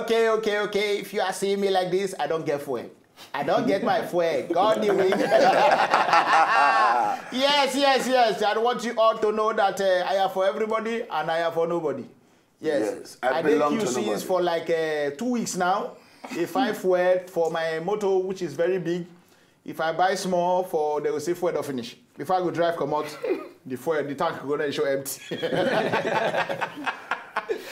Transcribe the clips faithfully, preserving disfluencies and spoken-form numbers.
Okay, okay, okay. If you are seeing me like this, I don't get fuel. I don't get my fuel. God the way. Yes, yes, yes. I want you all to know that uh, I am for everybody and I am for nobody. Yes. Yes, I I dey belong to Q Cs nobody. for like uh, two weeks now. If I fuel for my motor, which is very big, if I buy small for, they will say fuel don finish. Before I go drive comot, the fuel, the tank go dey show empty.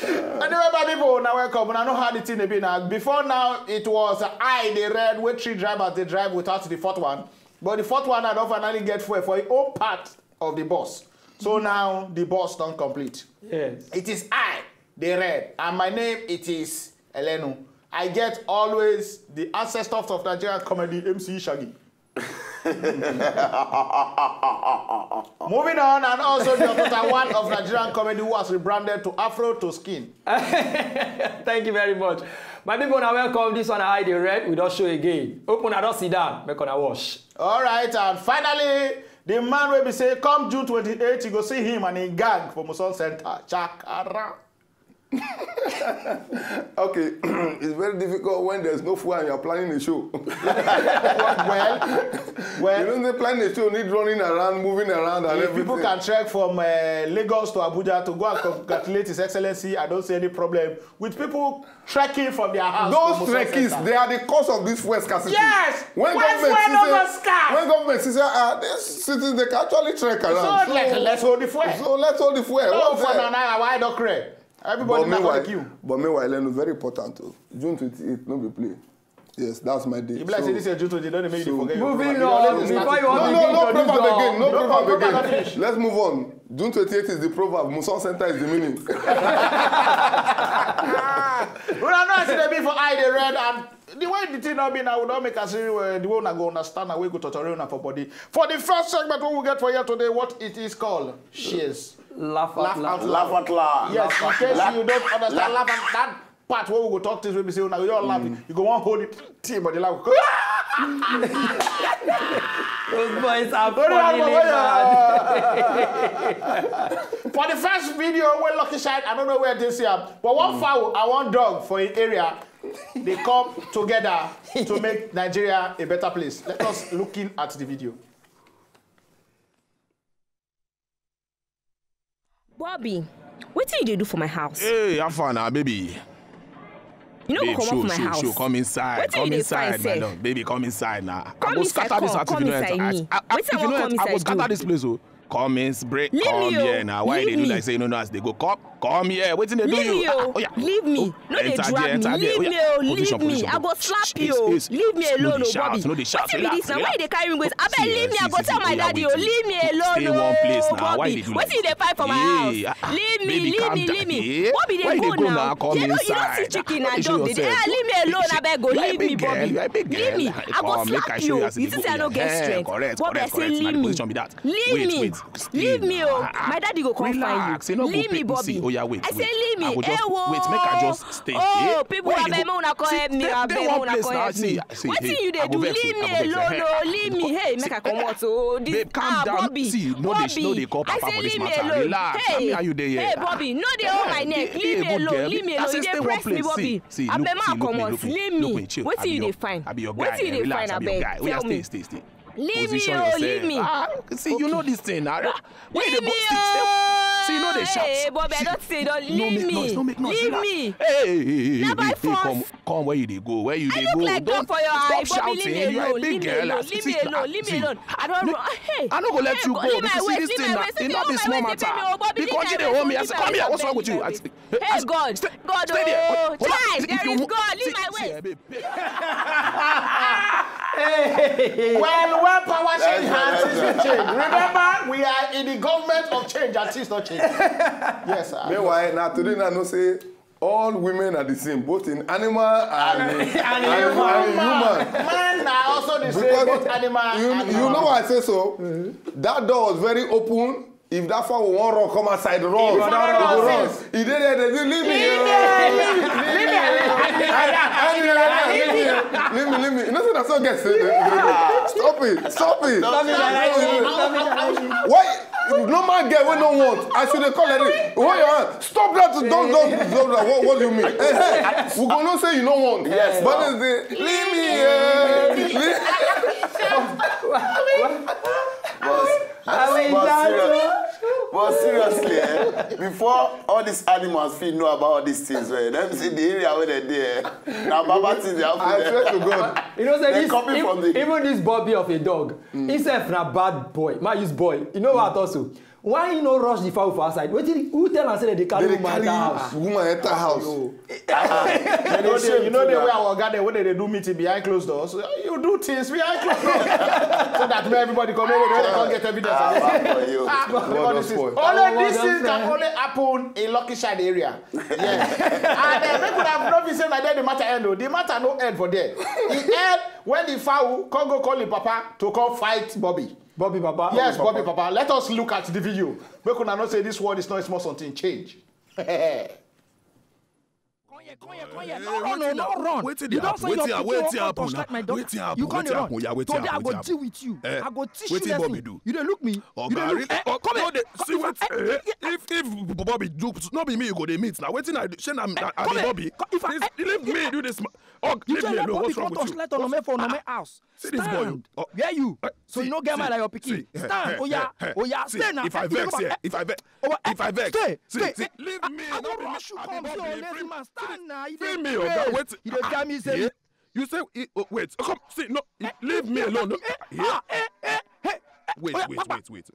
Anyway, my people, now welcome. Una know how the thing dey be now. Before now, it was I, the red, wey three drivers dey drive without the fourth one. But the fourth one, I don finally get fuel for the own part of the bus. So now, the bus don complete. Yes. It is I, the red, and my name, it is Elenu. I get always the ancestors of Nigerian comedy, M C Shaggy. Moving on, and also the Otuta one of Nigerian comedy who has rebranded to Afro to Skin. Thank you very much. My people, now welcome. This one I dey red. We don show again. Open, I don sit down. Make una wash. All right, and finally, the man wey be say come June twenty-eight, you go see him and him gang for Muson Center. Chakara. Okay, it's very difficult when there's no fuel and you're planning a show. Well, well, You know, they plan a show, need running around, moving around, and if everything. people can trek from uh, Lagos to Abuja to go and congratulate His Excellency, I don't see any problem with people trekking from their house. Those to Muson trekkies, Center. they are the cause of this fuel scarcity. Yes! When Why government fuel sees no a- go scarce? When government says, ah, these citizens, they can actually trek around. So, like, let's hold the fuel. So let's hold the fuel. No, What's for there? now, now, why don't cry? Everybody But now for the meanwhile, queue. but meanwhile, Lenu, very important too. June twenty-eighth, no be play. Yes, that's my day. You be like So, say this is June twenty, don't make you so, forget your Moving program. You on, always before start you it. want No, to no, begin no to do proverb the- again. No No proverb proverb again. finish. Let's move on. June twenty-eighth is the proverb. Muson Center is the meaning. Una know as e dey be for I dey red, and the way the thing don be now, we don make am say uh, the way una go understand and we go totori una for body. For the first segment wey we get for here today, what it is called? Shears. Laugh out Laugh loud. out Laugh out loud. Yes, in case you don't understand, laugh out that part where we go talk things, we be say, una go just laugh. You go wan hold it, team body laugh. Those boys are Don't funny, laugh, man. For the first video, wey Lucky Shine, I don't know where this here, but one fowl and one dog for an area, they come together to make Nigeria a better place. Let us look in at the video. Bobby, wetin you dey do for my house? Hey, how far now, baby? You no go Babe, comot show, for my show, house. show. Come inside. Wetin you Come dey find inside, my sef? love. Baby, come inside now. I Come go inside, scatter this come, house if come you know inside enter. me. I, I, Wetin if I you wan know come enter, I go inside scatter do? this place. Oh. Come in, break. Leave Come me, here oh. now. Why Leave you do me. like say you no know as they go? Come, come here. Wetin they do Leave you? me, oh. Oh, yeah. Leave me. Oh, No dey enter drag there, me. enter there. Leave Oh, me, yeah. oh. Position, Leave me. position. I go slap Shh, you. shh, shh. Leave me Shh, alone, no dey oh, shout, Bobby. no dey shout. Wetin be Relax, this now? Why you relax. dey carry me go? Abeg, See, leave me. I see, go see, tell you. oh, yeah, Oya, wait, wait. Leave me alone, Stay one place oh, now. Why Bobby. you dey do like Wetin you dey find for my house? Yeah. Ah, Leave me, baby, leave calm me, down. leave me. Yeah. Bobby, Why dey you go dey go now. now? Come You know, you don't inside. see chicken Ah, and you show dog. They dey, yourself. "Ah, leave me You are alone, big abeg, go girl. leave You are me, big girl. Bobby. You are big Leave girl. me. Ah, I go come, make slap I show you you. as You it think go. say I no get Eh, strength? Correct, Bobby, I correct, say correct. Na leave the me. position be that. Leave Wait, me. wait. Leave Stay me, now. oh. Ah, ah. My daddy go come find you. Relax. You no go Leave me, beat me, Bobby. oh, yeah, wait, I say wait. leave me. I go just, Ewo. wait, make I just stay. Oh, Eh? people, Where you abeg, go? make una come See, help me, stay, abeg, stay make one una place come now. help See, me. see, Wetin hey, you dey I go do? vex, Leave I me go vex. alone, oh, leave me. Hey, make I comot, oh. This, Babe, calm ah, down. Bobby, See, no dey, Bobby. no dey call I Papa say for this leave me matter. alone. Relax. Hey, Me and you dey here. hey, Ah, Bobby, no dey hold my eh, neck. be, Leave be me a good alone, girl. leave me I alone. say You dey stay one press me, place. Bobby. See, see, Abeg, look, make I see, look me, comot. look me, Leave look me. me. Chill. Wetin I be you your, dey find? I be your guy. Tell Oya, me. stay, stay, stay. Leave me, Position oh, leave yourself. me. Ah, see, you know this thing. Ah, why you Leave dey go me, still, still? See, you know they shout. Hey, Bobby, I See, don't say don't no leave make me. noise, no make noise. Leave Relax. me. Hey, hey, hey, hey, Never hey, hey, force. come, come where you dey go, where you I dey look go. like Don't dog for your stop eye, Bobby, shouting. leave me You are a alone, big leave me girl. alone, leave See, me alone, leave me see, alone. I don't I, know. Hey, I no go let hey, you go. Leave my Because see waist, this leave thing my now, waist, e leave no be my small waist, matter. leave me, oh, Bobby, The leave country my dey waist, hold me. I leave say, my "Come here, waist, what's wrong with you?" leave I my say, Hey, God, God, stay there. oh, Hold on. Child, See, there is babe, God, leave see, my see, waist. eh, babe, babe. Well, when power change Yes, sir, hands, yes, things will sir. change. Remember, we are in the government of change and things not change. Yes, sir. Meanwhile, now today, now no say all women are the same, both in animal and, And and, human. and human. Man are also the same, Because both animal you, and you know human. why I say so? That door was very open. If that fowl wan run come outside, run. If If you run, run, run. run. E dey there, dey say, "Leave me, Leave oh. me. Leave me, leave me, leave me, leave me, leave me." You know say na so get say, dey, dey, dey. Stop it, stop it. Stop it, Stop it. Stop it. Why? Normal girl wey no want, I should dey call her name. Hold your hand. Stop that. Don't, don't, don't, don't. What, what do you mean? Eh, eh. We go know say you no want. Yes, but now. They say, leave me here. Leave. But, but, but seriously, but seriously, eh, before all these animals fit know about all these things, eh, dem see the area where they dey. Now, Baba things they happen. I swear to God. You know, say this, even this Bobby of a dog, himself na bad boy. Man, use boy. You know what also? Why he no rush the fowl for outside? Wetin, who tell am say they dey carry woman enter house? Woman enter house. You know, they, you know they where our garden when they do meeting behind closed doors. You do things behind closed doors so that when everybody come, everybody come get evidence. Ah, only this thing can only happen in Lucky Shine area. Yes. And uh, make una no be say na there the matter end o. The matter no end for there. E end when the fowl come go call him papa to come fight Bobby. Bobby papa. Yes, Bobby papa. Let us look at the video. Make una know say this world is not a small something. Change. Come here, come here, come here. No run, no, no run. Wetin dey happen? Wetin happen? Wetin happen now? Wetin happen? Wetin happen? Oya, wetin happen? Today I go deal with you. I go teach you lesson. Wetin Bobby do? You dey look me? You dey look. Eh, come here. See wetin? If if Bobby do, no be me you go dey meet now. Wetin I do? Shey na I be Bobby? Leave me do this. Oh, leave me alone. What's wrong with you? Light on Nome for Nome house. See this boy. Stand. Where you? So you no get mind like your pikin. Stand. Oya, oya, stay now. If I vex here, if I vex, if I vex, stay, stay. Leave me. I go rush you come. See, lazy man, stand now. Free me, oga. Wait. You dey tell me say you say wait. Come see, no, leave me alone. Wait, wait, wait, wait.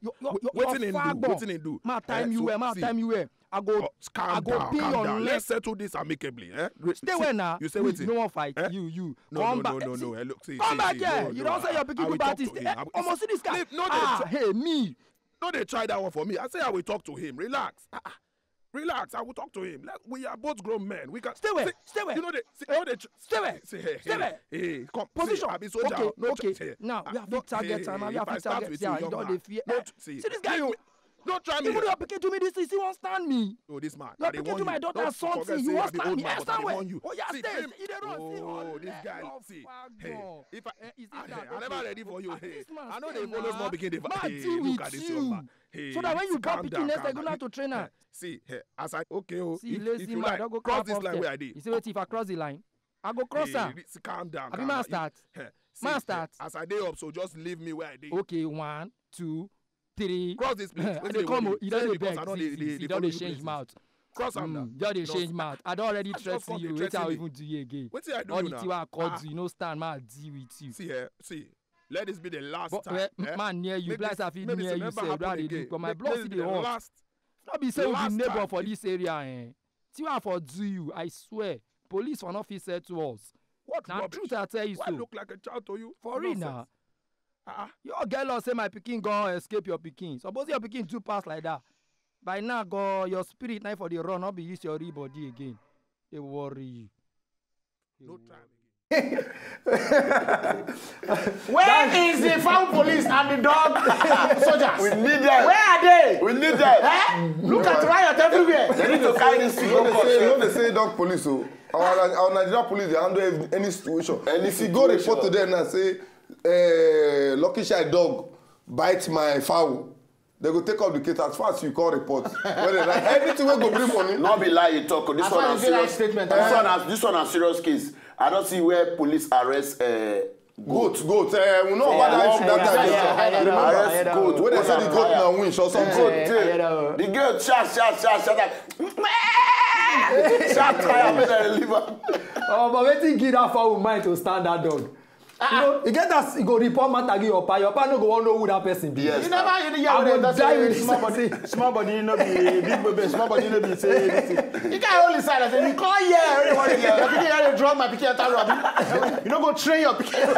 Wetin him do? Wetin him do? Ma time you well. Ma time you well. I go, calm down, calm down. Let's settle this amicably. Eh? Stay well now. You say wetin? You no wan fight. You, you. No, no, no, no, no. Look, see, come back here. You don say your pikin do bad things. Omo, see this guy. Ah, hey, me. No dey try that one for me. I say I will talk to him. Relax. Ah, ah. Relax. I will talk to him. Like, we are both grown men. We can stay well. Stay well. You know they. Stay well. Stay well. Hey, come. Position. I be soldier. Okay, okay. Now we have big target. Now we have big target. Yeah, you don dey fear. See this guy. Don't try me. Even your pikin do me this thing, you wan stand me. Oh, this man. Your pikin do my daughter something, you wan stand me. I stand well. Oh, yeah, stay. You dey run. See, oh, this guy. See, hey, if I, I never ready for you. Hey, I know they follow small pikin. They look at this young man. Hey, so that when you born pikin next, I go now to train her. See, hey, as I okay, oh, see, lazy man, don't go cross this line where I dey. You see, wait, if I cross the line, I go cross her. Calm down. Abi man start. Man start. As I dey up, so just leave me where I dey. Okay, one, two, three. Cross this place. I dey come o. You don dey beg. See, you don dey change mouth. Cross am now. You don dey change mouth. I don already threaten you. Wetin I even do you again? Wetin I do you now? All the thing wey I call do, you no stand, man, I deal with you. See, eh, see. Let this be the last time. Man near you, bless, I fit near you, sef. Don dey do, but my blood still dey hot. No be say we be neighbor for this area, eh? See what I for do you, I swear. Police for no fit settle us. What rubbish? Na truth I tell you so. Do I look like a child to you? For real na. Ah, your girl law say my pikin go escape your pikin. Suppose your pikin do pass like that. By now, go your spirit na for the run, not be use your real body again. They worry you. No time again. Where is the found police and the dog soldiers? We need them. Where are they? We need them. Eh? Look at riot everywhere. They need to carry this thing. No, they say, no, they say dog police. So our, our Nigerian police, they handle any situation. If you go report to them and say, uh, Lucky Shy dog bite my fowl. They go take up the case as far as you call report. When they like anything wey go bring money. No be lie you talk. This one na serious statement. This one na, this one na serious case. I don see where police arrest uh, goat. Goat, goat. Uh, we know about that issue that time. Arrest goat. When they say the goat na winch or something. Goat dey. The goat shout, shout, shout, shout. Shout tire make dem leave am. Oh, but wetin give that fowl mind to stand that dog? You know, you get that you go report matter give your pa. Your pa no go wan know who that person be. Yes. You never you hear what they say. Small body, small body no be big baby. Small body no be say anything. You can't only side and say you call here. Everybody here. Your pikin here dey draw my pikin enter road. You no go train your pikin.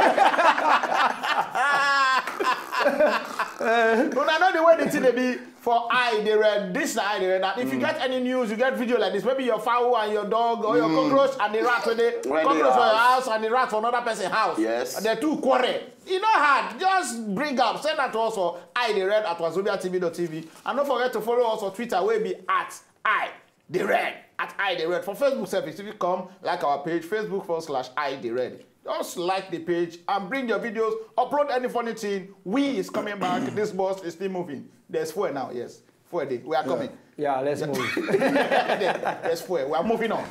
Una know the way the thing dey be. For eye dey red, this na eye dey red. And if you get any news, you get video like this, maybe your fowl and your dog or your cockroach and the rat wey dey cockroach for your house and the rat for another person house. Yes. They too quarrel. E no hard. Just bring am, send am to us for eye dey red at wazobia T V dot T V. And don't forget to follow us on Twitter wey be at eye dey red. At I the Red for Facebook service. If you come, like our page, Facebook forward slash I the Red. Just like the page and bring your videos. Upload any funny thing. We is coming back. This bus is still moving. There's four now, yes. Four day. We are coming. Yeah, let's move. There's four. We are moving on.